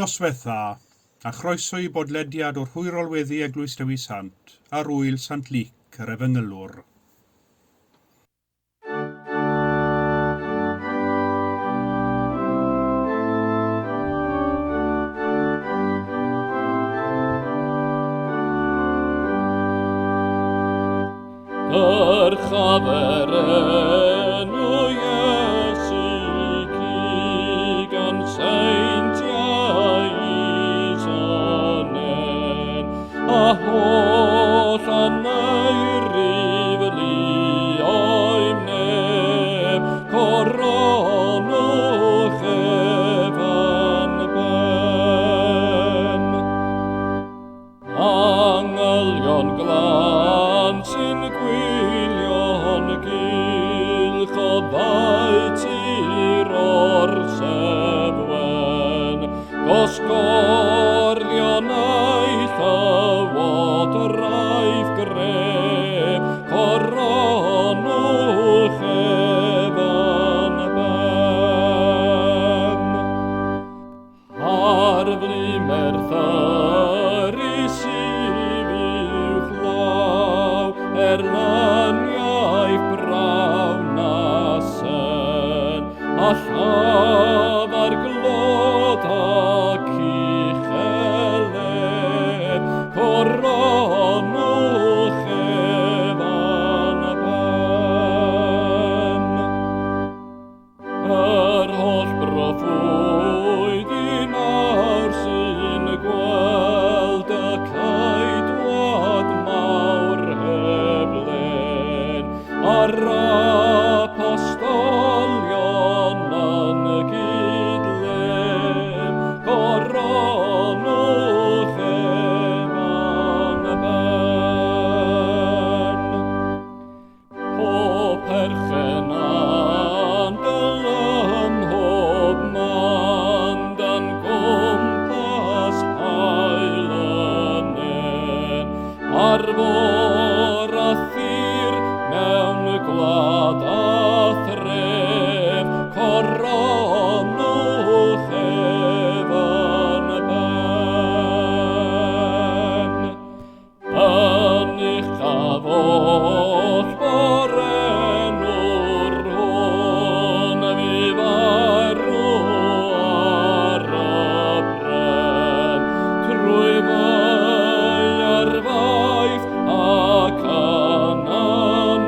Noswaith dda, a chroeso i bodlediad o'r hwyrol weddi Eglwys Dewi Sant ar ŵyl Sant Luc yr Efengylwr. Dyrchafer enw Iesu cig gan seintiau Isonen, a holl aneirif luoem nef, coronwch ef yn ben. Angylion glân sy'n gwylio'n gylch o ddautu'r orsedd wen, gosgorddion ei llywodraeth gref, coronwch ef yn ben. Ar flimer thyru sydd uwchlaw, er laniau brawn a sen, a llafar glod ac ucheledd, coronwch ef yn ben. Yr holl broffwydi mawr sy'n gweld y ceidwad mawr heb len, a'r apostolion yn gydlef, coronwch ef yn ben. Pob perchen andl ym mhob man dan gwmpas haul y nen, ar fôr a thir mewn gwlad a thref, coronwch ef yn ben. Yn uchaf oll bo'r enw'r hwn fu farw ar y pren, trwy fy arfaeth ac yn y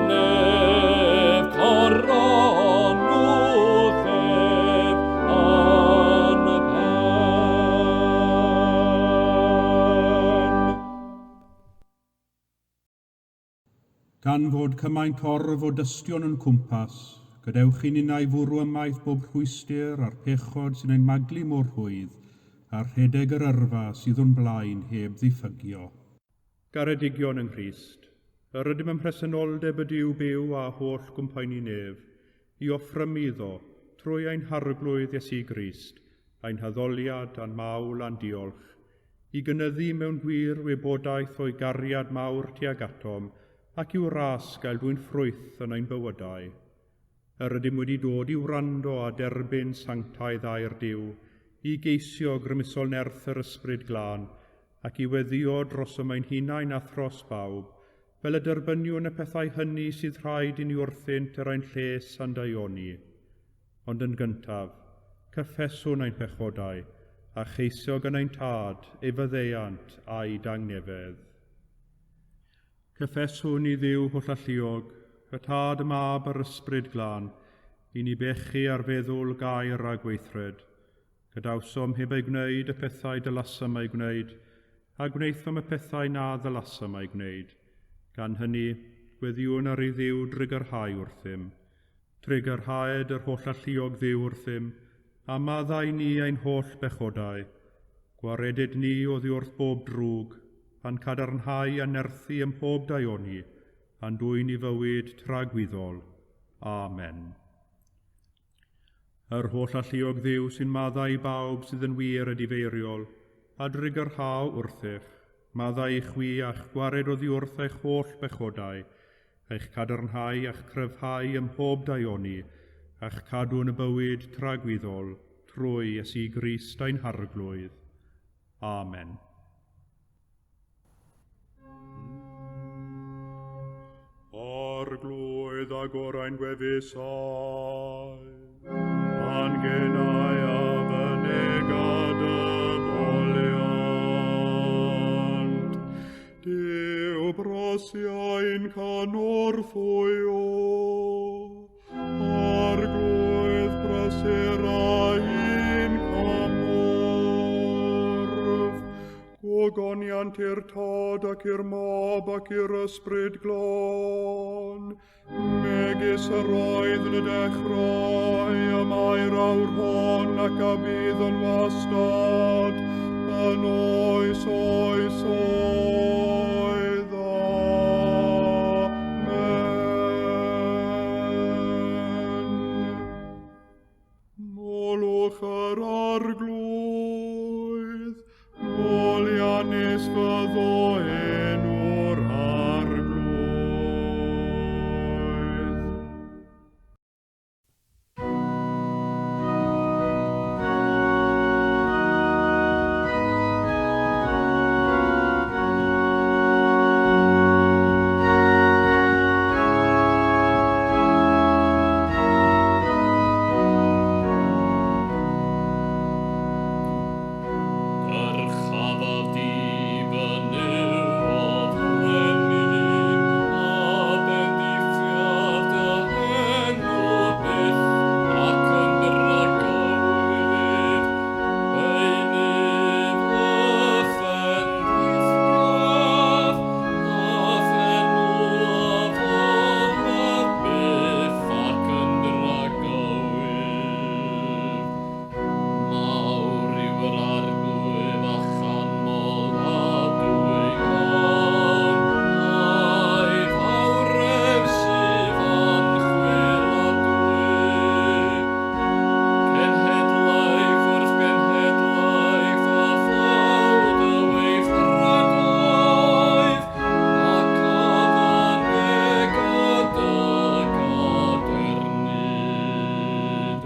nef, coronwch ef yn pen. Gan fod cymaint orf o dystion o'n cwmpas, gadewch i ninnau fwrw ymaith bob rhwystr a'r pechod sy'n ein maglu mor rhwydd, a rhedeg yr yrfa sydd o'n blaen heb ddiffygio. Garedigion yng Nghrist, yr ydym ym mhresenoldeb y Duw byw a holl gwmpaenu nef, i offrymu iddo, trwy ein Harglwydd Iesu Grist, ein haddoliad a'n mawl a'n diolch, i gynyddu mewn gwir wybodaeth o'i gariad mawr tuag atom ac i'w ras gael dwyn ffrwyth yn ein bywydau. Yr ydym wedi dod i wrando a derbyn sanctaidd air Duw, i geisio grymusol nerth yr Ysbryd Glân, ac i weddïo drosom ein hunain a thros bawb, fel y derbyniwn y pethau hynny sydd rhaid i ni wrthynt er ein lles a'n daioni. Ond yn gyntaf, cyffeswn ein pechodau, a cheisio gan ein Tad ei faddeuant a'i dangnefedd. Cyffeswn i Dduw hollalluog, y Tad, y Mab a'r Ysbryd Glân, i ni bechu ar feddwl, gair a gweithred. Gadawsom heb eu gwneud y pethau dylasom eu gwneud, a gwnaethom y pethau na ddylasom eu gwneud. Gan hynny, gweddïwn ar i Dduw drugarhau wrthym. Trugarhaed yr hollalluog Dduw wrthym, a maddau ni ein holl bechodau. Gwaredid ni oddi wrth bob drwg, a'n cadarnhau a nerthu ym mhob daioni, a'n dwyn i fywyd tragwyddol. Amen. Yr hollalluog Dduw sy'n maddau i bawb sydd yn wir edifeiriol, a drugarhau wrthych, maddau i chwi a'ch gwared oddi wrth eich holl bechodau, eich cadarnhau a'ch cryfhau ym mhob daioni, a'ch cadw yn y bywyd tragwyddol, trwy Iesu Grist ein Harglwydd. Amen. Arglwydd agor ein gwefusau, a'n genau a fynega dy foliant. Duw brysia ein cynorthwyo, Arglwydd brysur ein cymorth. Gogoniant i'r Tad ac i'r Mab ac i'r Ysbryd Glân, megis yr oedd yn y dechrau, y mae'r awr hon ac a bydd yn wastad, yn oes oes oedd. Amen. Molwch yr Arglwydd, moliannus fyddo enw'r Arglwydd. Dyrchafaf di fy Nuw o frenin, a bendithiaf dy enw byth ac yn dragywydd. Beunydd y'th fendithiaf, a'th enw a folaf byth ac yn dragywydd. Mawr yw yr Arglwydd a chanmoladwy iawn, a'i fawredd sydd anchwiladwy. Cenhedlaeth wrth genhedlaeth a thaw dy weithredoedd, ac a fynega dy gadernid.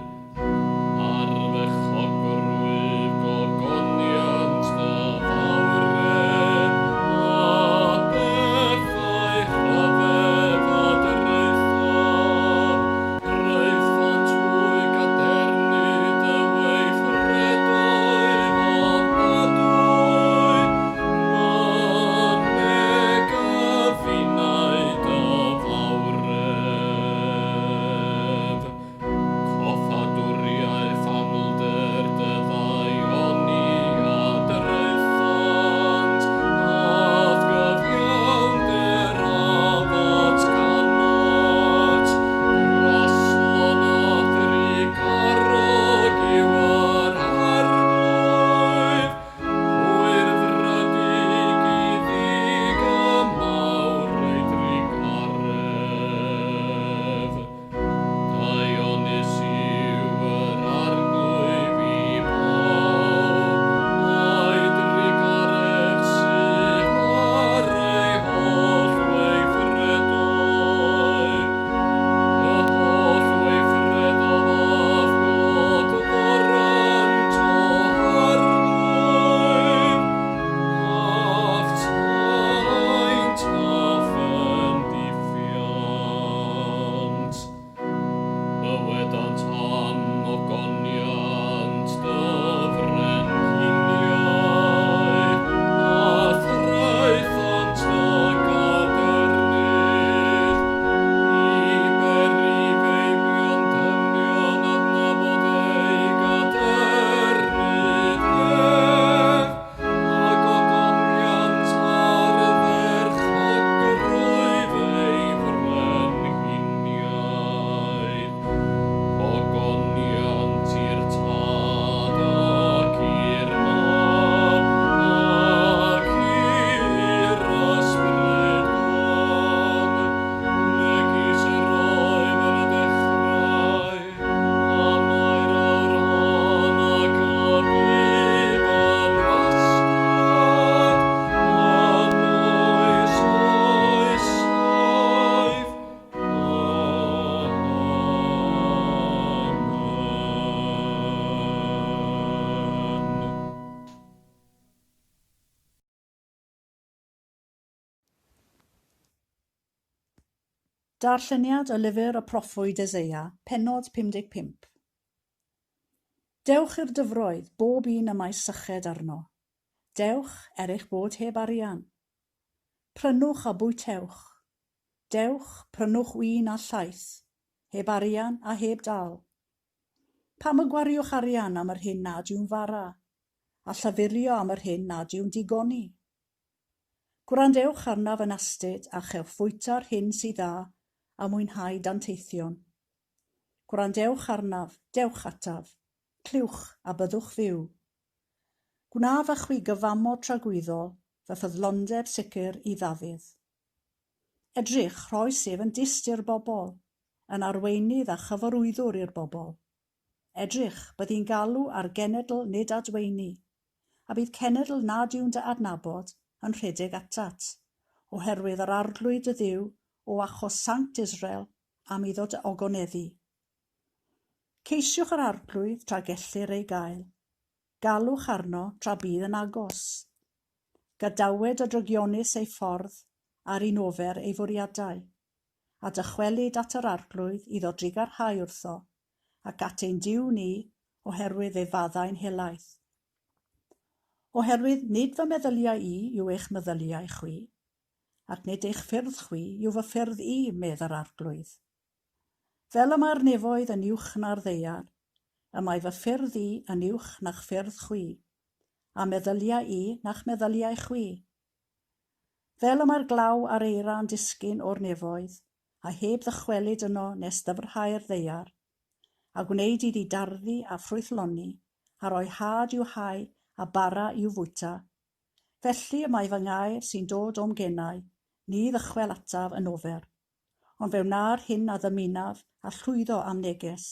Ardderchogrwydd gogoniant dy fawredd, a bethau rhyfedd a draethaf. Draethant hwy gadernid dy weithredoedd ofnadwy, mynega finnau dy fawredd. Coffadwriaeth amlder dy ddaioni a draethant, a'th gyfiawnder a ddatganant. Graslon a thrugarog yw yr Arglwydd, hwyrfrydig i ddig a mawr ei drugaredd. Daionus yw yr Arglwydd i bawb, a'i drugaredd sydd ar ei holl weithredoedd. Y holl weithredoedd a'th glodforant, O Arglwydd, a'th saint a fendithiant. Dywedant am ogoniant dy frenhiniaeth, a thraethant dy gadernid, i beri feibion dynion adnabod ei gadernid ef, a gogoniant ardderchogrwydd ei frenhiniaeth. Gogoniant i'r Darlleniad o lyfr y proffwyd Eseia, pennod 55. Dewch i'r dyfroedd, bob un y mae syched arno. Dewch, er eich bod heb arian. Prynwch a bwytewch. Dewch, prynwch win a llaeth, heb arian a heb dal. Pam y gwariwch arian am yr hyn nad yw'n fara, a llafurio am yr hyn nad yw'n digoni? Gwrandewch arnaf yn astud a chewch fwyta'r hyn sydd dda a mwynhau danteithion. Gwrandewch arnaf, dewch ataf, clywch a byddwch fyw. Gwnaf â chwi gyfamod tragwyddol, fy ffyddlondeb sicr i Ddafydd. Edrych, rhoes ef yn dyst i'r bobl, yn arweinydd a chyfarwyddwr i'r bobl. Edrych, byddi'n galw ar genedl nid adweini, a bydd cenedl nad yw'n dy adnabod yn rhedeg atat, oherwydd yr Arglwydd dy Dduw o achos Sanct Israel am iddo dy ogoneddu. Ceisiwch yr Arglwydd tra gellir ei gael. Galwch arno tra bydd yn agos. Gadawed y drygionus ei ffordd a'r un ofer ei fwriadau, a dychwelyd at yr Arglwydd iddo drugarhau wrtho, ac at ein Duw ni, oherwydd fe faddau'n helaeth. Oherwydd nid fy meddyliau i yw eich meddyliau chwi, ac nid eich ffyrdd chwi yw fy ffyrdd i, medd yr Arglwydd. Fel y mae'r nefoedd yn uwch na'r ddaear, y mae fy ffyrdd i yn uwch na'ch ffyrdd chwi, a meddyliau i na'ch meddyliau chwi. Fel y mae'r glaw a'r eira yn disgyn o'r nefoedd, a heb ddychwelyd yno nes dyfrhau'r ddaear, a gwneud iddi darddu a ffrwythloni, a rhoi had i'w hau a bara i'w fwyta. Felly y mae fy ngair sy'n dod o'm genau, ni ddychwel ataf yn ofer, ond fe wna'r hyn a ddymunaf a llwyddo am neges.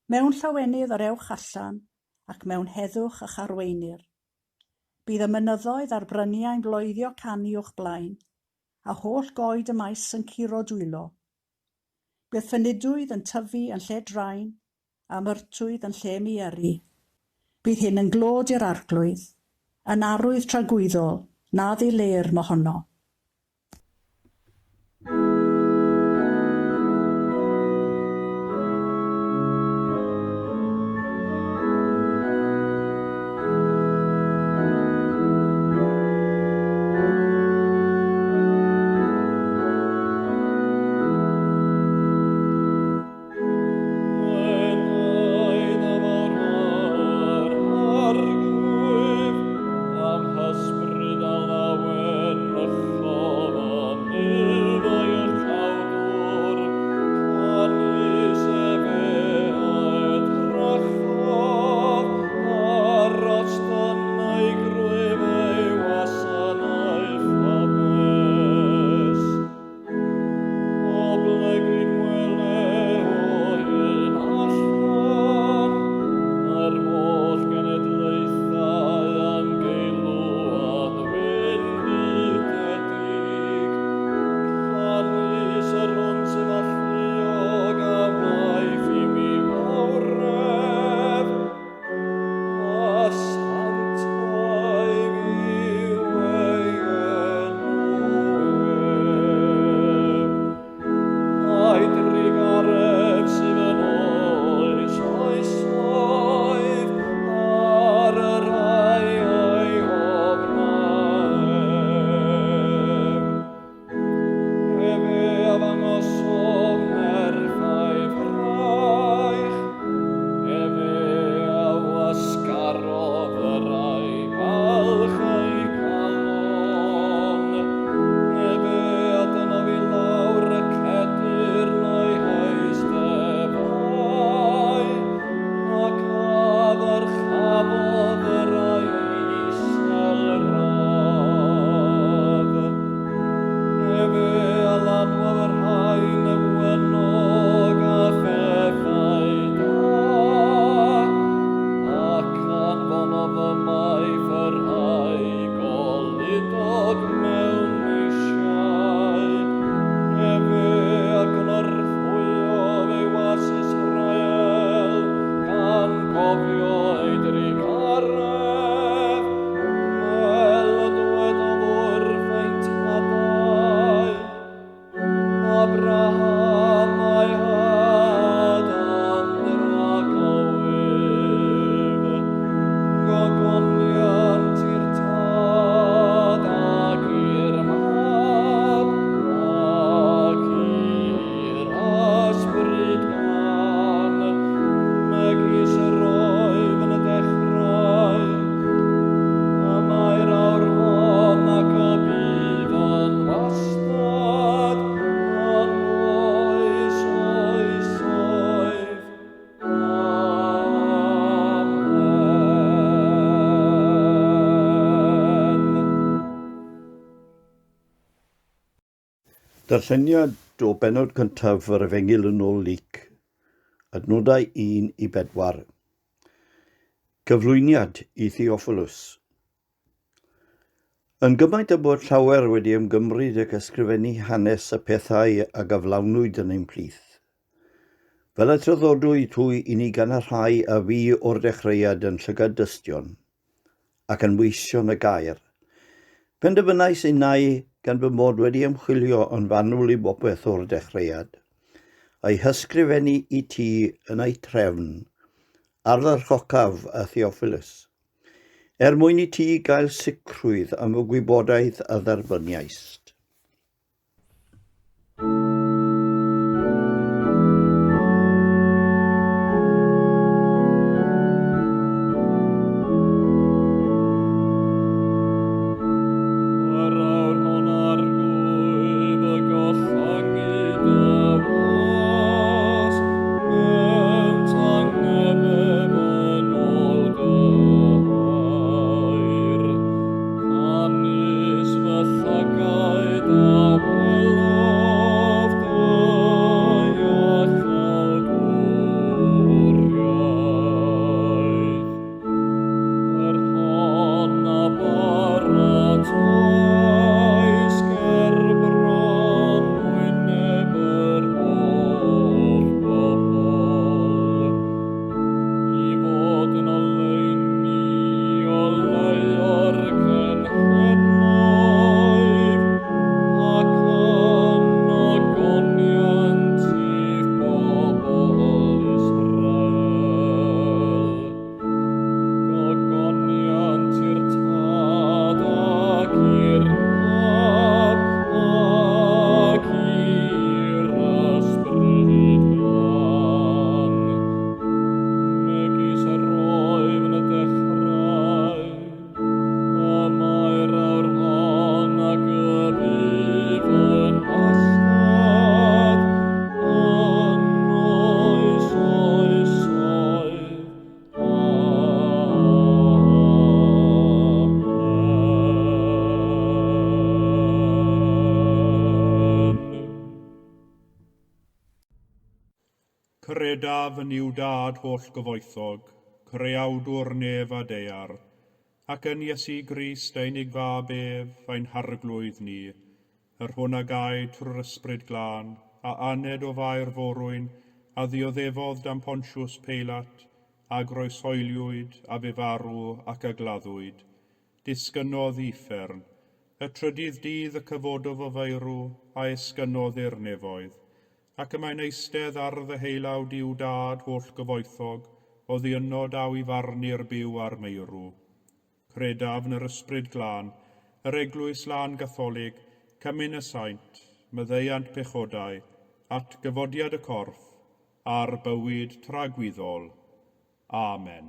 Mewn llawenydd yr ewch allan, ac mewn heddwch y'ch arweinir. Bydd y mynyddoedd a'r bryniau'n bloeddio canu o'ch blaen, a holl goed y maes yn curo dwylo. Bydd ffynidwydd yn tyfu yn lle drain, a myrtwydd yn lle mieri. Bydd hyn yn glod i'r Arglwydd, yn arwydd tragwyddol na ddileir mohono. Enaid am yr Arglwydd, a'm hysbryd a lawenychaf. Darlleniad o bennod cyntaf yr Efengyl yn ôl Luc, adnodau 1 i 4. Cyflwyniad i Theophilus. Yn gymaint â bod llawer wedi ymgymryd ag ysgrifennu hanes y pethau a gyflawnwyd yn ein plith, fel y traddodwyd hwy i ni gan y rhai a fu o'r dechreuad yn llygad dystion, ac yn weision y gair, penderfynais innau gan fy mod wedi ymchwilio yn fanwl i bopeth o'r dechreuad, a'i hysgrifennu i ti yn ei trefn, ardderchocaf a Theophilus, er mwyn i ti gael sicrwydd am y gwybodaeth a dderbyniaist. Yr awr hon Arglwydd y gollangu dy was, mewn tangnefedd yn ôl dy air. Canys fy llygaid a welodd dy iachawdwriaeth. Yr hon a baratoais gerbron wyneb yr holl bobl, i fod yn oleuni oleuo'r cenhedloedd, ac yn ogoniant i'th bobl Israel. Gogoniant i'r Tad ac i'r Mab ac i'r Ysbryd Glân, megis yr oedd yn y dechrau, y mae'r awr hon ac y bydd yn wastad, yn oes oesoedd. Amen. Credaf yn Nuw Dad holl gyfoethog, creawdwr nef a daear, ac yn Iesu Grist ei unig fab ef, ein harglwydd ni, yr hwn a gaed trwy'r Ysbryd Glân, a aned o Fair Forwyn, a ddioddefodd dan Pontius Peilat, a groeshoeliwyd, a fu farw ac a gladdwyd. Disgynnodd i uffern. Y trydydd dydd y cyfododd o feirw, a esgynnodd i'r nefoedd. Ac y mae'n eistedd ar ddeheulaw Duw Dad holl gyfoethog, oddi yno daw i farnu'r byw a'r meirw. Credaf yn yr Ysbryd Glân, yr Eglwys Lân Gatholig, cymun y saint, maddeuant pechodau, atgyfodiad y corff, a'r bywyd tragwyddol. Amen.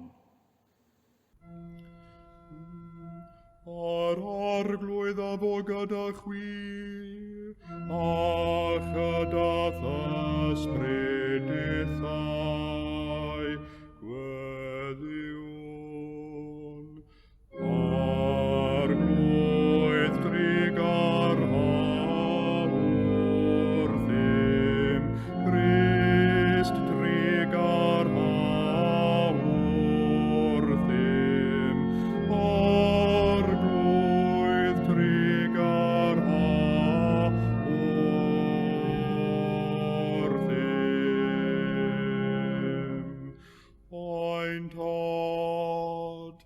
Yr Arglwydd a fo gyda chwi, a chyda th'ysbryd dithau, gweddïwn. Arglwydd drugarha wrthym, Crist trugarha wrthym, Arglwydd trugarha wrthym. Ein Tad,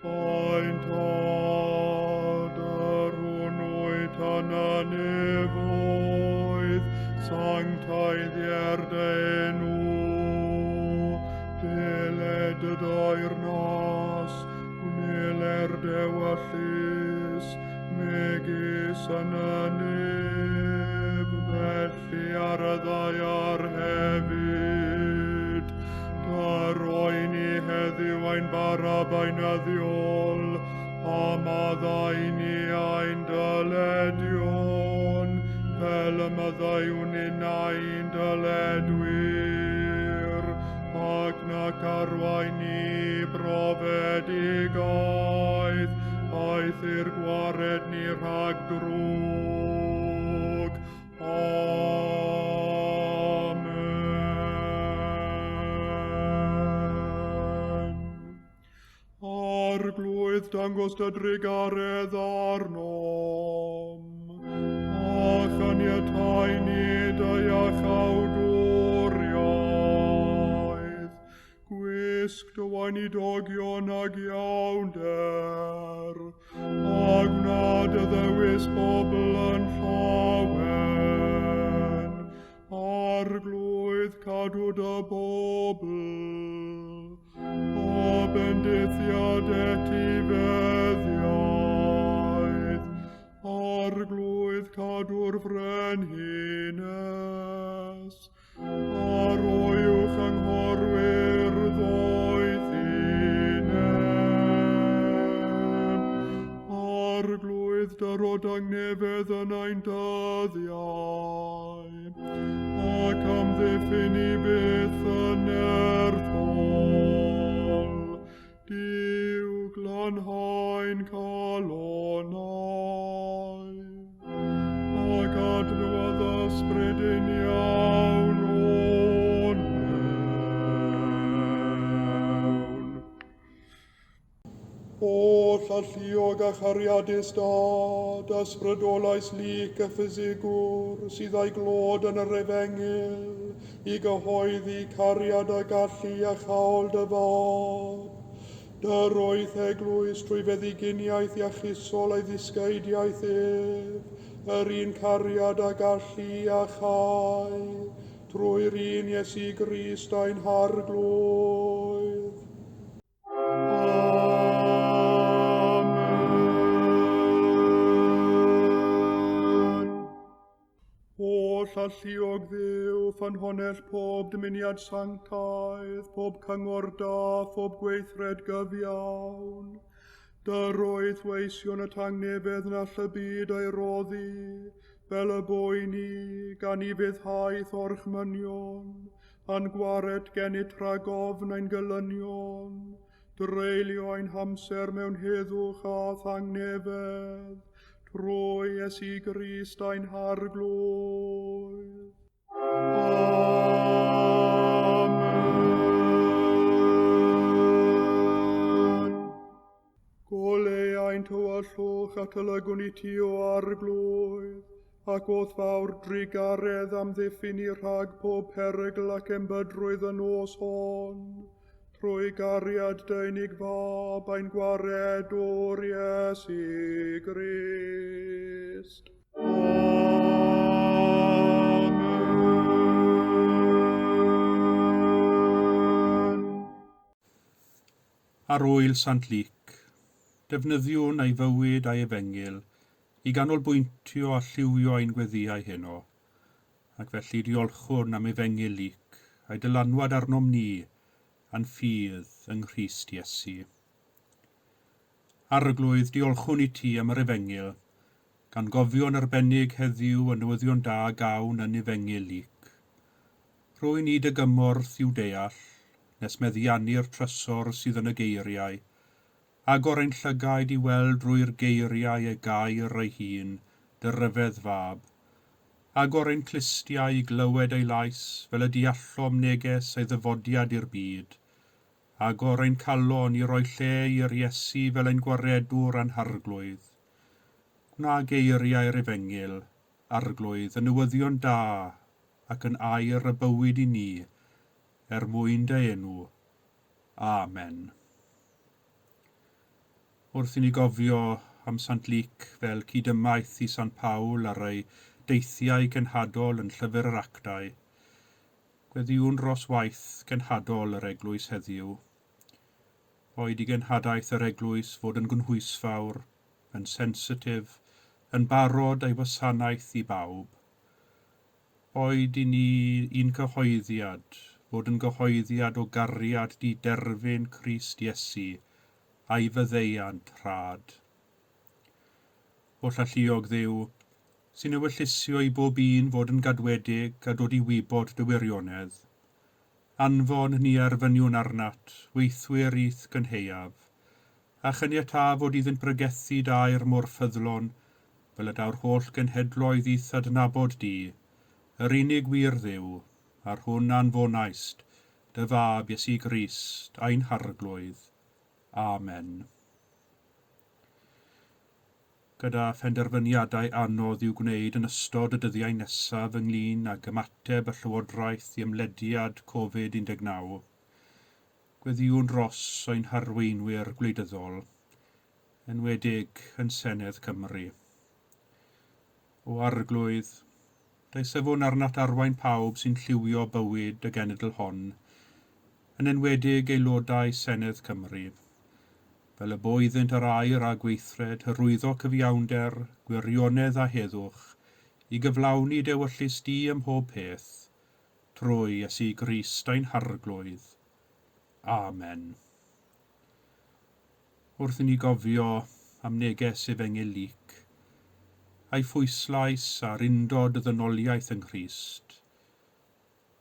ein Tad, yr hwn wyt yn y nefoedd, sancteiddier dy enw, deled dy deyrnas, gwneler dy ewyllys, megis yn y nef, felly ar y ddaear hefyd. Dyro i ni heddiw ein bara beunyddiol, a maddau i ni ein dyledion, fel y maddeuwn ninnau i'n dyledwyr, ac nac arwain ni i brofedigaeth, eithr gwared ni rhag drwg. Arglwydd, dangos dy drugaredd arnom, a chaniatáu ni dy iachawdwriaeth. Gwisg dy weinidogion ag iawnder, a gwna dy ddewis bobl yn llawen. Arglwydd, cadw dy bobl, a bendithiad etifeddiaeth. Arglwydd, cadw'r frenhines, a roi uwch anghorwyr ddoethineb. Arglwydd, dyro dangnefedd yn ein dyddiau, ac amddiffyn i byth yn nerthol. Duw, glanhau'n calonnau, ac adnewyddu ysbryd uniawn o'n mewn. Oll alluog a chariadus Dad, ysbrydolais Luc y ffisigwr, sydd â'i glod yn yr efengyl, i gyhoeddi cariad a gallu a chawl dy fab. Dyroedd eglwys trwy feddyginiaeth iachusol a'i ddysgeidiaeth ef, yr un cariad a gallu a chau, trwy'r un Iesu Grist ein Harglwydd. Amen. Oll alluog Dduw, ffynhonnell pob dymuniad sanctaidd, pob cyngor da, phob gweithred gyfiawn. Dyroedd weision y tangnefedd na all y byd ei roddi, fel y boeni, gan i fyddhaeth orchmynion, a'n gwared gennyt rhag ofn ein gelynion, dreulio ein hamser mewn heddwch a thangnefedd, trwy Iesu Grist ein Harglwydd. Amen. Goleu ein tywyllwch at y lygwn i ti o Arglwydd, ac o'th fawr drugaredd amddiffyn i rhag pob perygl ac embydrwydd y nos hon, trwy gariad dy unig fab ein gwaredwr Iesu Grist. Amen. Ar ŵyl Sant Luc, defnyddiwn ei fywyd a'i efengyl i ganolbwyntio a lliwio ein gweddïau heno, ac felly diolchwn am efengyl Luc a'i dylanwad arnom ni a'n ffydd yng Nghrist Iesu. Arglwydd, diolchwn i ti am yr efengyl, gan gofio'n arbennig heddiw y newyddion da gawn yn efengyl Luc. Rwy'n i dy gymorth i'w deall, nes meddiannu'r trysor sydd yn y geiriau, agor ein llygaid i weld drwy'r geiriau y gair ei hun, dy ryfedd fab. Agor ein clustiau i glywed ei lais fel y deallom neges ei ddyfodiad i'r byd. Agor ein calon i roi lle i'r Iesu fel ein gwaredwr a'n Harglwydd. Gwna geiriau'r efengyl, Arglwydd, y newyddion da ac yn air y bywyd i ni, er mwyn dy enw. Amen. Wrth i ni gofio am Sant Luc fel cydymaith i Sant Paul ar ei deithiau cenhadol yn Llyfr yr Actau, gweddïwn dros waith cenhadol yr Eglwys heddiw. Boed i genhadaeth yr Eglwys fod yn gynhwysfawr, yn sensitif, yn barod a'i wasanaeth i bawb. Boed i ni un cyhoeddiad fod yn gyhoeddiad o gariad diderfyn Crist Iesu a'i faddeuant rhad. Oll alluog Dduw, sy'n ewyllysio i bob un fod yn gadwedig a dod i wybod dy wirionedd. Anfon ni erfyniwn arnat, weithwyr i'th gynhaeaf, a chaniatâ fod iddynt bregethu dair mor ffyddlon, fel y daw'r holl genhedloedd i'th adnabod di, yr unig wir Dduw, a'r hwn anfonaist, dy fab Iesu Grist, ein Harglwydd. Amen. Gyda phenderfyniadau anodd i'w gwneud yn ystod y dyddiau nesaf ynglŷn ag ymateb y Llywodraeth i ymlediad Covid-19, gweddïwn dros ein harweinwyr gwleidyddol, enwedig yn Senedd Cymru. O Arglwydd, deisyfwn arnat arwain pawb sy'n lliwio bywyd y genedl hon, yn enwedig aelodau Senedd Cymru, fel y bo iddynt yr air a gweithred hyrwyddo cyfiawnder, gwirionedd a heddwch, i gyflawni d'ewyllys di ym mhob peth, trwy Iesu Grist ein Harglwydd. Amen. Wrth i ni gofio am neges Efengyl Luc, a'i phwyslais ar undod y ddynoliaeth yng Nghrist,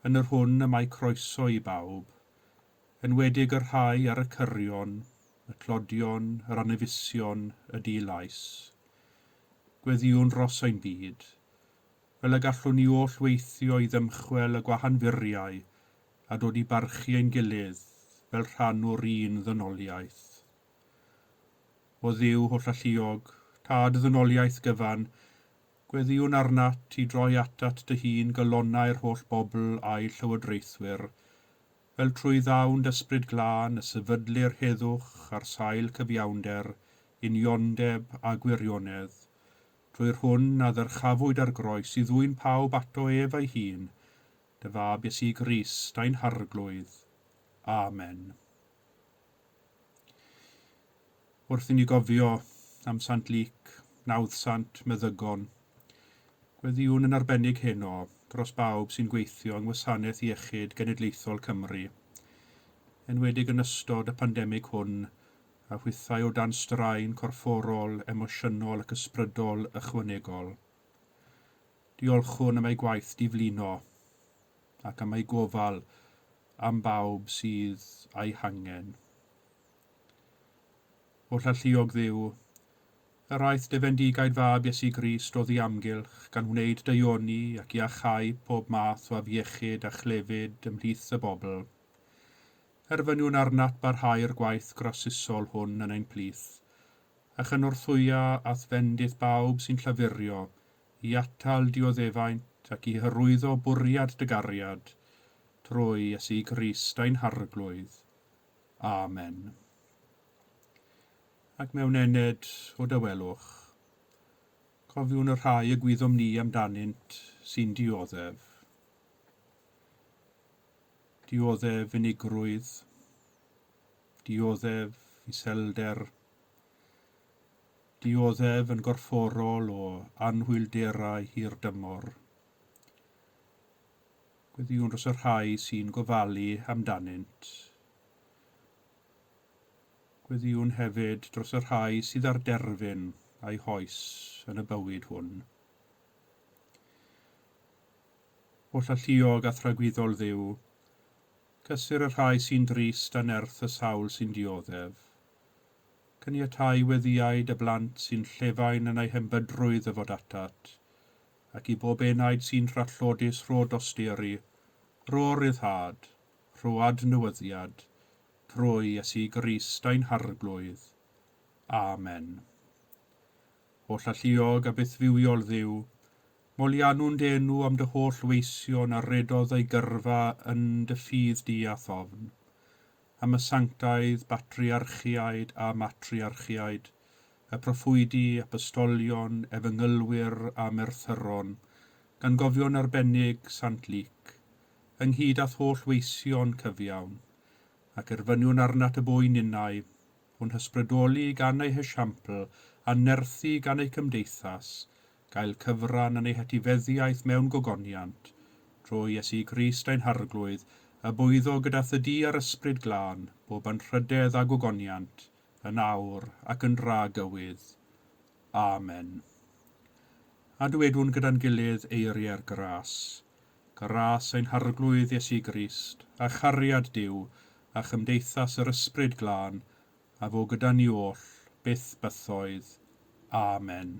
yn yr hwn y mae croeso i bawb, enwedig y rhai ar y cyrion, y tlodion, yr anefusion, y di-lais. Gweddïwn dros ein byd, fel y gallwn ni oll weithio i ddymchwel y gwahanfuriau a dod i barchu ein gilydd fel rhan o'r un ddynoliaeth. O Dduw hollalluog, Tad y ddynoliaeth gyfan, gweddïwn arnat i droi atat dy hun galonnau'r holl bobl a'u llywodraethwyr, fel trwy ddawn d'Ysbryd Glân y sefydlir heddwch ar sail cyfiawnder, uniondeb a gwirionedd, trwy'r hwn a ddyrchafwyd ar groes i ddwyn pawb ato ef ei hun, Dy Fab Iesu Grist ein Harglwydd. Amen. Wrth i ni gofio am Sant Luc, nawddsant meddygon, gweddïwn yn arbennig heno dros bawb sy'n gweithio yng Ngwasanaeth Iechyd Genedlaethol Cymru, enwedig yn ystod y pandemig hwn a hwythau o dan straen corfforol, emosiynol ac ysbrydol ychwanegol. Diolchwn am eu gwaith diflino ac am eu gofal am bawb sydd â'i hangen. Oll alluog Dduw, yr aeth dy fendigaid fab Iesu Grist oddi amgylch gan wneud daioni ac iachau pob math o afiechyd a chlefyd ymhlith y bobl. Erfyniwn arnat barhau'r gwaith grasusol hwn yn ein plith, a chynorthwya a'th fendith bawb sy'n llafurio i atal dioddefaint ac i hyrwyddo bwriad dy gariad, trwy Iesu Grist ein Harglwydd. Amen. Ac mewn ennyd o dawelwch, cofiwn y rhai y gwyddom ni amdanynt sy'n dioddef. Dioddef unigrwydd, dioddef iselder, Dioddef yn gorfforol o anhwylderau hirdymor. Gweddïwn dros y rhai sy'n gofalu amdanynt. Gweddïwn hefyd dros y rhai sydd ar derfyn a'u hoes yn y bywyd hwn. Holl alluog a thragwyddol Dduw, cysur y rhai sy'n drist a nerth y sawl sy'n dioddef. Caniatau weddïau dy blant sy'n llefain yn eu hembydrwydd ddyfod atat, ac i bob enaid sy'n trallodus rho dosturi, rho ryddhad, rho adnewyddiad, trwy Iesu Grist ein Harglwydd. Amen. Holl alluog a bythfywiol Dduw, moliannwn dy enw am dy holl weision a redodd eu gyrfa yn dy ffydd di a thofn. Am y sanctaidd batriarchiaid a matriarchiaid, y proffwydi, apostolion, efengylwyr a merthyron, gan gofio'n arbennig Sant Luc, ynghyd â'th holl weision cyfiawn, ac erfyniwn arnat y bo i ninnau, o'n hysbrydoli gan eu hesiampl a nerthu gan eu cymdeithas, gael cyfran yn ei hetifeddiaeth mewn gogoniant, trwy Iesu Grist ein Harglwydd, a bwyddo gyda thŷ di a'r Ysbryd Glân, bob anrhydedd a gogoniant, yn awr ac yn dragywydd. Amen. A dywedwn gyda'n gilydd eiriau'r gras. Gras ein Harglwydd Iesu Grist, a chariad Duw, a chymdeithas yr Ysbryd Glân, a fo gyda ni oll, byth bythoedd. Amen.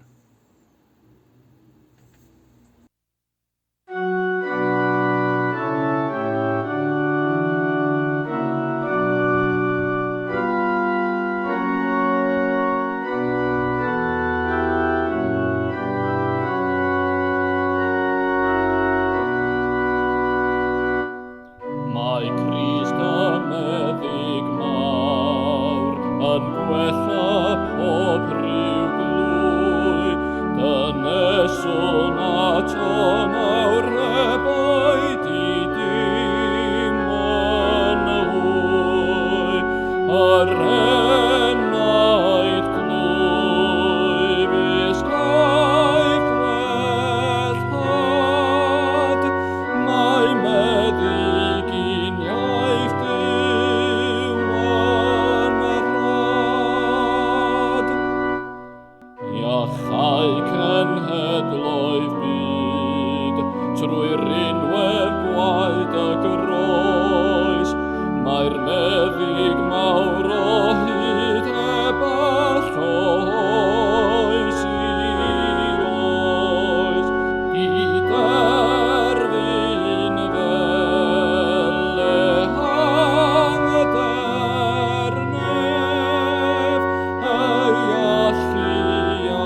Yr enaid glwyfus caiff wellhad, mae meddyginiaeth Duw yn rhad. Iachau cenhedloedd byd trwy rinwedd gwaed y groes. Mae'r meddyg mawr o hyd eball o oes i oes. I derfyn fel ehangder nef, ei allu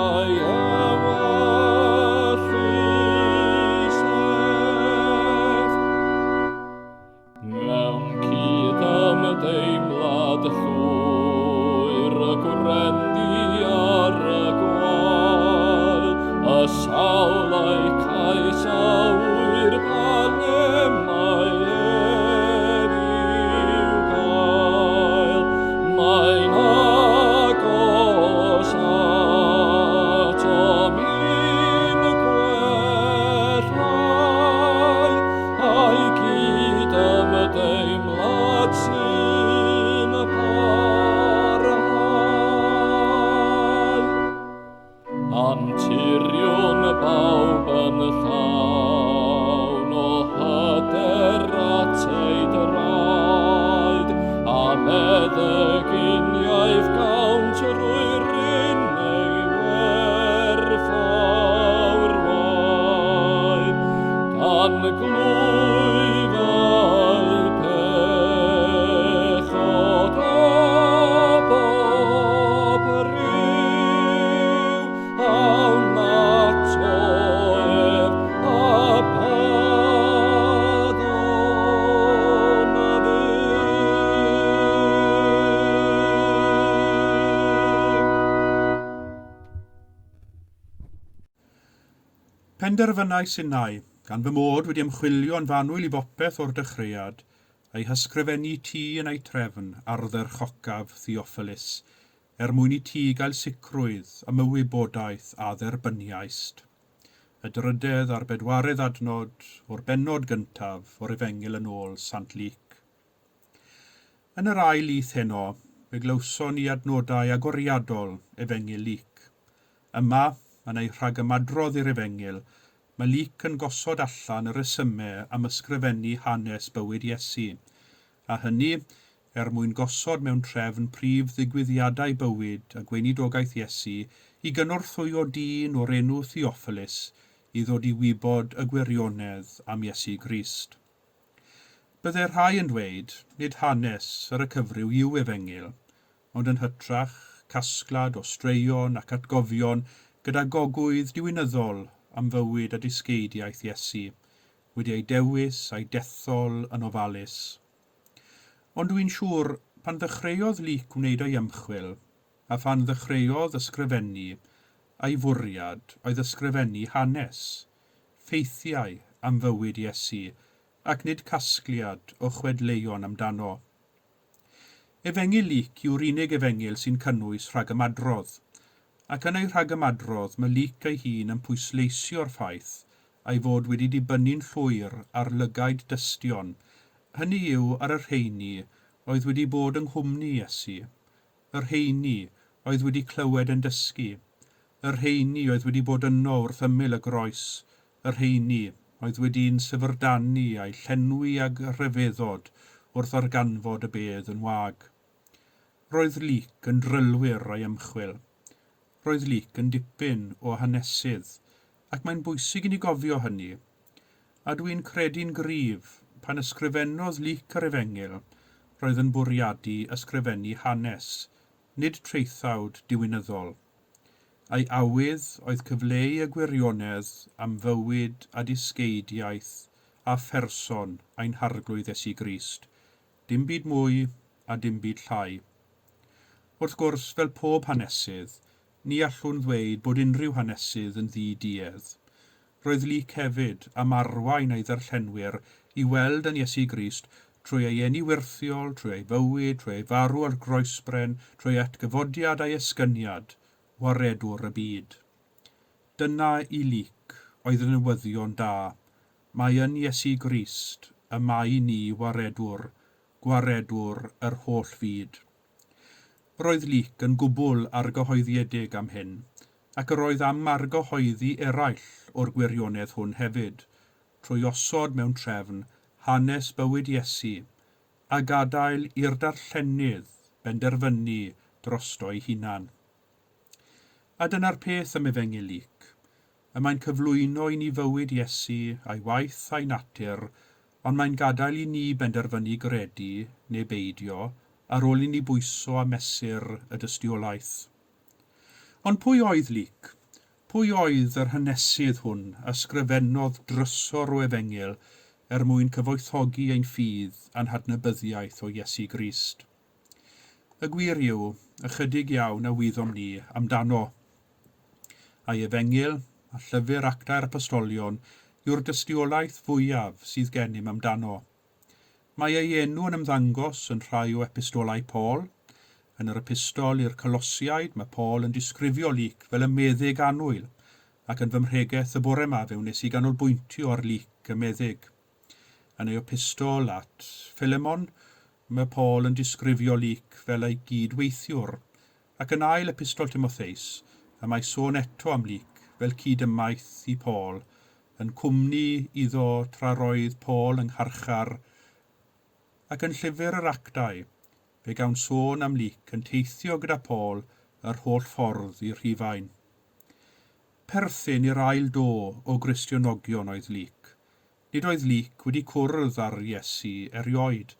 a'i ewyllys ef. Mewn cydymdeimlad llwyr y gwrendy ar y gwael, y sawl a'i cais a ŵyr pa le mae ef i'w gael. Mae'n agos atom i'n gwellhau, a'i gydymdeimlad sy'n parhau. Anturiwn bawb yn llawn o hyder at ei draed, a meddyginiaeth gawn trwy ryn ei werthfawr waed. Dan glwyfau pechod o bob rhyw, awn ato ef a byddwn fyw. Penderfynais innau, gan fy mod wedi ymchwilio yn fanwl i bopeth o'r dechreuad, ei hysgrifennu ti yn ei trefn ardderchocaf Theophilus, er mwyn i ti gael sicrwydd am y wybodaeth a dderbyniaist. Y drydedd a'r bedwaredd adnod o'r bennod gyntaf o'r Efengyl yn ôl Sant Luc. Yn yr ail lith heno, fe glywson ni adnodau agoriadol Efengyl Luc. Yma, yn ei rhagymadrodd i'r Efengyl, mae Luc yn gosod allan y rhesymau am ysgrifennu hanes bywyd Iesu, a hynny er mwyn gosod mewn trefn prif ddigwyddiadau bywyd a gweinidogaeth Iesu i gynorthwyo dyn o'r enw Theophilus i ddod i wybod y gwirionedd am Iesu Grist. Byddai rhai yn dweud, nid hanes ar y cyfryw yw Efengyl, ond yn hytrach casgliad o straeon ac atgofion gyda gogwydd diwinyddol am fywyd a dysgeidiaeth Iesu, wedi ei dewis a'i dethol yn ofalus. Ond dwi'n siŵr, pan ddechreuodd Luc wneud ei ymchwil, a phan ddechreuodd ysgrifennu, a'i fwriad oedd ysgrifennu hanes, ffeithiau am fywyd Iesu, ac nid casgliad o chwedleuon amdano. Efengyl Luc yw'r unig efengyl sy'n cynnwys rhagymadrodd, ac yn ei rhagymadrodd mae Luc ei hun yn pwysleisio'r ffaith a'i fod wedi dibynnu'n llwyr ar lygaid dystion, hynny yw ar y rheini oedd wedi bod yng nghwmni Iesu, y rheini oedd wedi clywed yn dysgu, y rheini oedd wedi bod yno wrth ymyl y groes, y rheini oedd wedi'n syfrdanu a'i llenwi ag rhyfeddod wrth ddarganfod y bedd yn wag. Roedd Luc yn drylwyr a'i ymchwil. Roedd Luc yn dipyn o hanesydd, ac mae'n bwysig i ni gofio hynny. A dwi'n credu'n gryf, pan ysgrifennodd Luc yr Efengyl, roedd yn bwriadu ysgrifennu hanes, nid traethawd diwinyddol. A'i awydd oedd cyfleu y gwirionedd am fywyd a dysgeidiaeth a pherson ein Harglwydd Iesu Grist, dim byd mwy a dim byd llai. Wrth gwrs, fel pob hanesydd, ni allwn ddweud bod unrhyw hanesydd yn ddi-duedd. Roedd Luc hefyd am arwain ei ddarllenwyr i weld yn Iesu Grist Trwy ei eni wyrthiol, trwy ei fywyd, trwy ei farw ar groesbren, trwy ei atgyfodiad a'i esgyniad, waredwr y byd. Dyna i Luc oedd y newyddion da, mae yn Iesu Grist y mae i ni waredwr, gwaredwr yr holl fyd. Roedd Luc yn gwbl argyhoeddiedig am hyn, ac yr oedd am argyhoeddi eraill o'r gwirionedd hwn hefyd, trwy osod mewn trefn hanes bywyd Iesu, a gadael i'r darllenydd benderfynu drosto'i hunan. A dyna'r peth am Efengyl Luc. Y mae'n cyflwyno i ni fywyd Iesu, a'i waith a'i natur, ond mae'n gadael i ni benderfynu gredu neu beidio ar ôl i ni bwyso a mesur y dystiolaeth. Ond pwy oedd Luc? Pwy oedd yr hanesydd hwn a ysgrifennodd drysor o Efengyl er mwyn cyfoethogi ein ffydd a'n hadnabyddiaeth o Iesu Grist? Y gwir yw, ychydig iawn a wyddom ni amdano. A'i Efengyl, a llyfr Actau'r Apostolion, yw'r dystiolaeth fwyaf sydd gennym amdano. Mae ei enw yn ymddangos yn rhai o epistolau Paul. Yn yr epistol i'r Colosiaid, mae Paul yn disgrifio Luc fel y meddyg annwyl, ac yn fy mhregeth y bore 'ma fe wnes i ganolbwyntio ar Luc y meddyg. Yn ei epistol at Philemon, mae Paul yn disgrifio Luc fel ei gyd-weithiwr, ac yn ail epistol Timotheus, y mae sôn eto am Luc fel cyd-ymaith i Paul, yn cwmni iddo tra roedd Paul yng ngharchar, ac yn llyfr yr Actau, fe gawn sôn am Luc yn teithio gyda Paul yr holl ffordd i Rhufain. Perthyn i'r ail do o Gristionogion oedd Luc. Nid oedd Luc wedi cwrdd â'r Iesu erioed,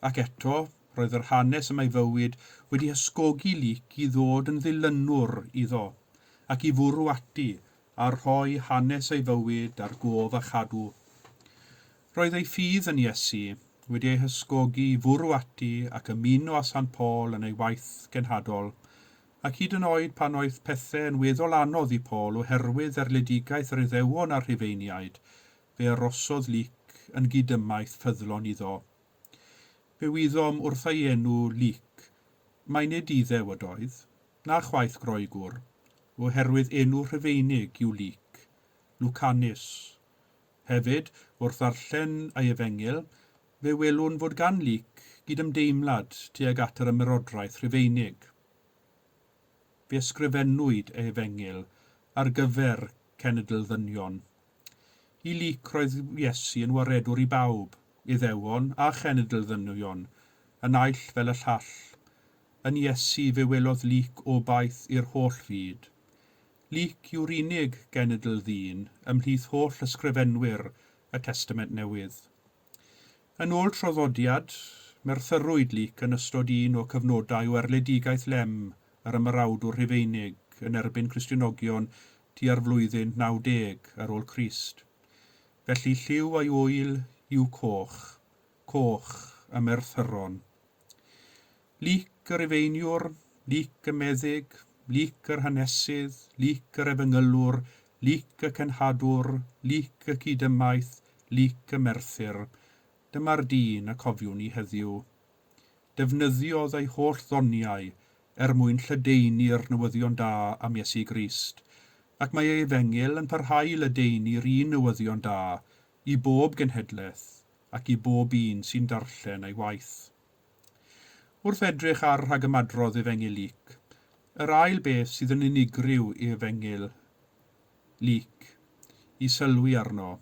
ac eto, roedd yr hanes am ei fywyd wedi hysgogi Luc i ddod yn ddilynwr iddo, ac i fwrw ati a rhoi hanes ei fywyd ar gof a chadw. Roedd ei ffydd yn Iesu wedi ei hysgogi i fwrw ati ac ymuno â Sant Paul yn ei waith genhadol, ac hyd yn oed pan oedd pethau yn weddol anodd i Paul oherwydd erledigaeth yr Iddewon a'r Rhufeiniaid, fe arosodd Luc yn gydymaith ffyddlon iddo. Fe wyddom wrth ei enw Luc mai nid Iddew ydoedd, na chwaith Groegwr, oherwydd enw Rhufeinig yw Luc, Lucanus. Hefyd, wrth ddarllen ei Efengyl, fe welwn fod gan Luc gydymdeimlad tuag at yr Ymerodraeth Rhufeinig. Fe ysgrifennwyd ei Efengyl ar gyfer cenedl ddynion. I Luc roedd Iesu yn waredwr i bawb, Iddewon a chenedl ddynion, y naill fel y llall. Yn Iesu fe welodd Luc obaith i'r holl fyd. Luc yw'r unig genedl ddyn ymhlith holl ysgrifenwyr y Testament Newydd. Yn ôl traddodiad, merthyrwyd Luc yn ystod un o cyfnodau o erledigaeth lem yr ymerawdwr Rhufeinig yn erbyn Cristionogion tua'r flwyddyn 90 ar ôl Crist. Felly lliw ei ŵyl yw coch, coch y merthyron. Luc y Rufeiniwr, Luc y meddyg, Luc yr hanesydd, Luc yr efengylwr, Luc y cenhadwr, Luc y cydymaith, Luc y merthyr. Dyma'r dyn y cofiwn ni heddiw. Defnyddiodd ei holl ddoniau er mwyn lledaenu'r newyddion da am Iesu Grist, ac mae ei efengyl yn parhau i ledaenu'r un newyddion da i bob genhedlaeth ac i bob un sy'n darllen ei waith. Wrth edrych ar rhagymadrodd Efengyl Luc, yr ail beth sydd yn unigryw i Efengyl Luc i sylwi arno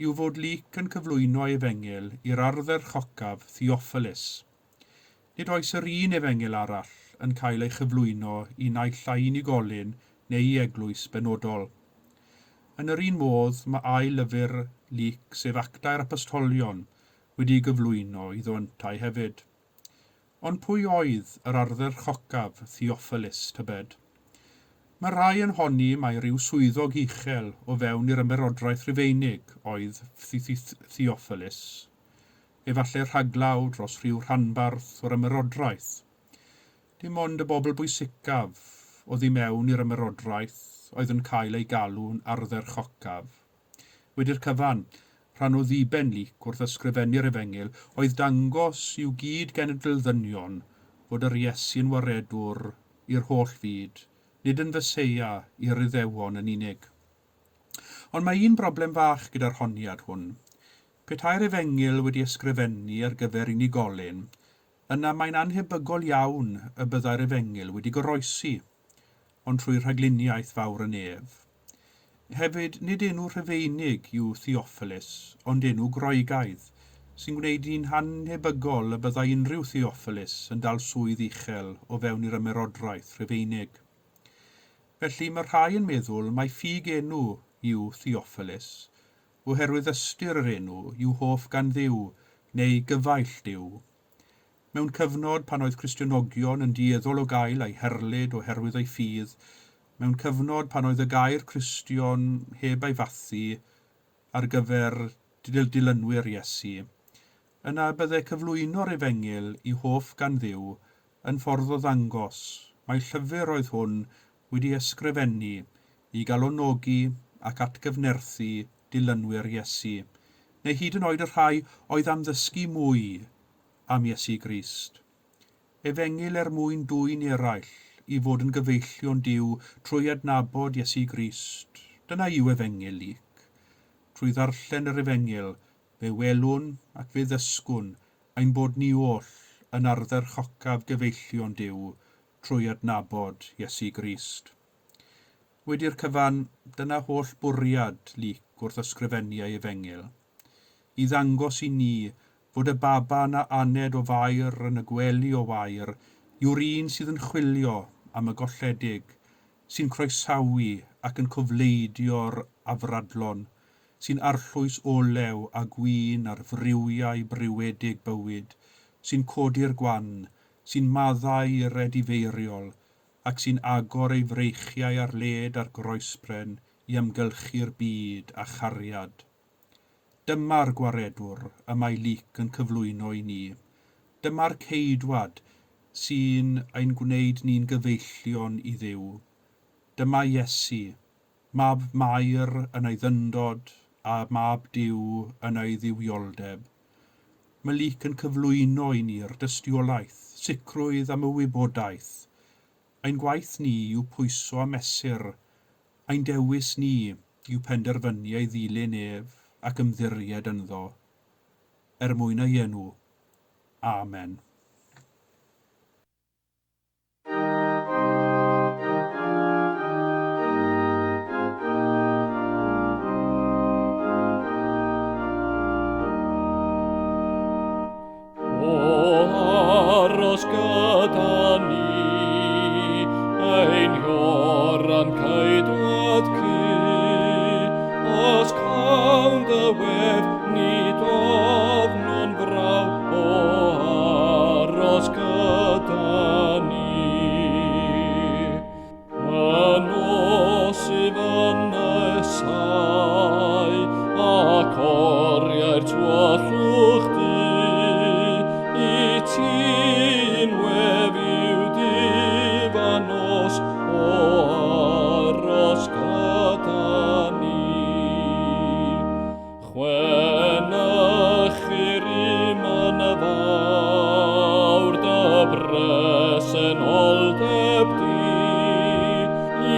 yw fod Luc yn cyflwyno ei Efengyl i'r ardderchocaf Theophilus. Nid oes yr un Efengyl arall yn cael ei chyflwyno i naill ai unigolyn neu i eglwys benodol. Yn yr un modd, mae ail lyfr Luc, sef Actau'r Apostolion, wedi'i gyflwyno iddo yntau hefyd. Ond pwy oedd yr ardderchocaf Theophilus, tybed? Mae rhai yn honni mai rhyw swyddog uchel o fewn i'r Ymerodraeth Rufeinig oedd Theophilus. Efallai rhaglaw dros rhyw rhanbarth o'r Ymerodraeth. Dim ond y bobl bwysicaf oddi mewn i'r Ymerodraeth oedd yn cael eu galw'n ardderchocaf. Wedi'r cyfan, Rhan o ddiben Luc wrth ysgrifennu'r Efengyl oedd dangos i'w gyd genedl ddynion fod yr Iesu'n waredwr i'r holl fyd, nid yn Feseia i'r Iddewon yn unig. Ond mae un broblem fach gyda'r honiad hwn. Petai'r Efengyl wedi ysgrifennu ar gyfer unigolyn, yna mae'n annhebygol iawn y byddai'r Efengyl wedi goroesi, ond trwy rhagluniaeth fawr y nef. Hefyd, nid enw Rhufeinig yw Theophilus, ond enw Groegaidd, sy'n gwneud hi'n annhebygol y byddai unrhyw Theophilus yn dal swydd uchel o fewn i'r Ymerodraeth Rhufeinig. Felly, mae rhai yn meddwl mai ffug enw yw Theophilus, oherwydd ystyr yr enw yw hoff gan Dduw, neu gyfaill Duw. Mewn cyfnod pan oedd Cristionogion yn dueddol o gael eu herlid oherwydd eu ffydd, mewn cyfnod pan oedd y gair Cristion heb ei fathu ar gyfer dilynwyr Iesu, yna bydde cyflwyno'r Efengyl i hoff gan Dduw yn ffordd o ddangos mai llyfr oedd hwn wedi ysgrifennu i galonogi ac atgyfnerthu dilynwyr Iesu, neu hyd yn oed y rhai oedd am ddysgu mwy am Iesu Grist. Efengyl er mwyn dwyn eraill i fod yn gyfeillion Duw trwy adnabod Iesu Grist. Dyna yw Efengyl Luc. Trwy ddarllen yr Efengyl, fe welwn ac fe ddysgwn ein bod ni oll yn ardderchocaf gyfeillion Duw trwy adnabod Iesu Grist. Wedi'r cyfan, dyna holl bwriad Luc wrth ysgrifennu ei Efengyl. I ddangos i ni fod y baban a aned o Fair yn y gwely o wair yw'r un sydd yn chwilio am y golledig, sy'n croesawu ac yn cofleidio'r afradlon, sy'n arllwys olew a gwin ar friwiau briwedig bywyd, sy'n codi'r gwan, sy'n maddau i'r edifeiriol, ac sy'n agor ei freichiau ar led ar groesbren i amgylchu'r byd â chariad. Dyma'r gwaredwr y mae Luc yn cyflwyno i ni. Dyma'r ceidwad sy'n ein gwneud ni'n gyfeillion i Dduw. Dyma Iesu, mab Mair yn ei ddyndod a mab Duw yn ei dduwioldeb. Mae Luc yn cyflwyno i ni'r dystiolaeth, sicrwydd am y wybodaeth. Ein gwaith ni yw pwyso a mesur. Ein dewis ni yw penderfynu ei ddilyn ef ac ymddiried ynddo, er mwyn ei enw. Amen. O aros gyda ni, ein hioran ceidwad cu, os cawn dy wedd, nid ofnwn fraw, o aros gyda ni. Y nos i fy nesau, ac oriau'r tywyllwch du, i ti'n wef i'w difa nos, o aros gyda ni. Chwenychu'r un yn fawr dy bresenoldeb di,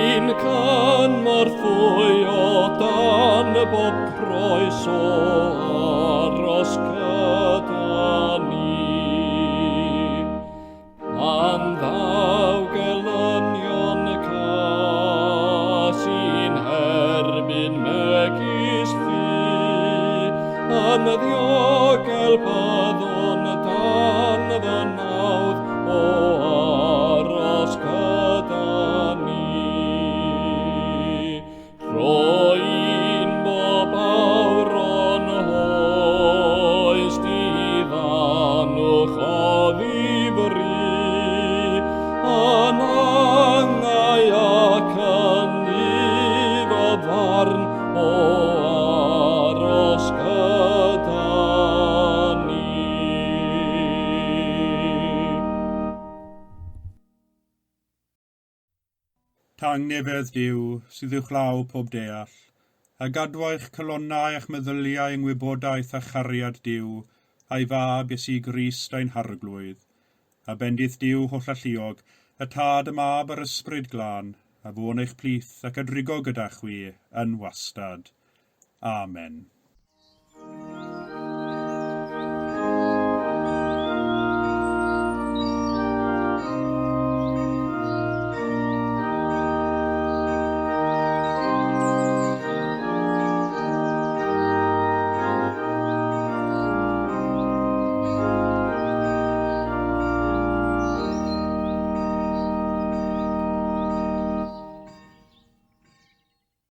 i'n cynorthwyo dan bob croes o aros gyda ni. Pan ddaw gelynion cas i'n herbyn megis llu, yn ddiogel byddwn dan fy nawdd o aros gyda ni. Rhoi'n bob awr o'n hoes diddanwch o ddifri, yn angau ac yn ifo farn o aros gyda ni. Tangnefedd Duw, sydd uwchlaw pob deall, a gadw eich calonnau a'ch meddyliau yng ngwybodaeth a chariad Duw, a'i Fab Iesu Grist ein Harglwydd. A bendith Duw hollalluog, y Tad, y Mab a'r Ysbryd Glân, a fo'n eich plith ac a drigo gyda chwi yn wastad. Amen.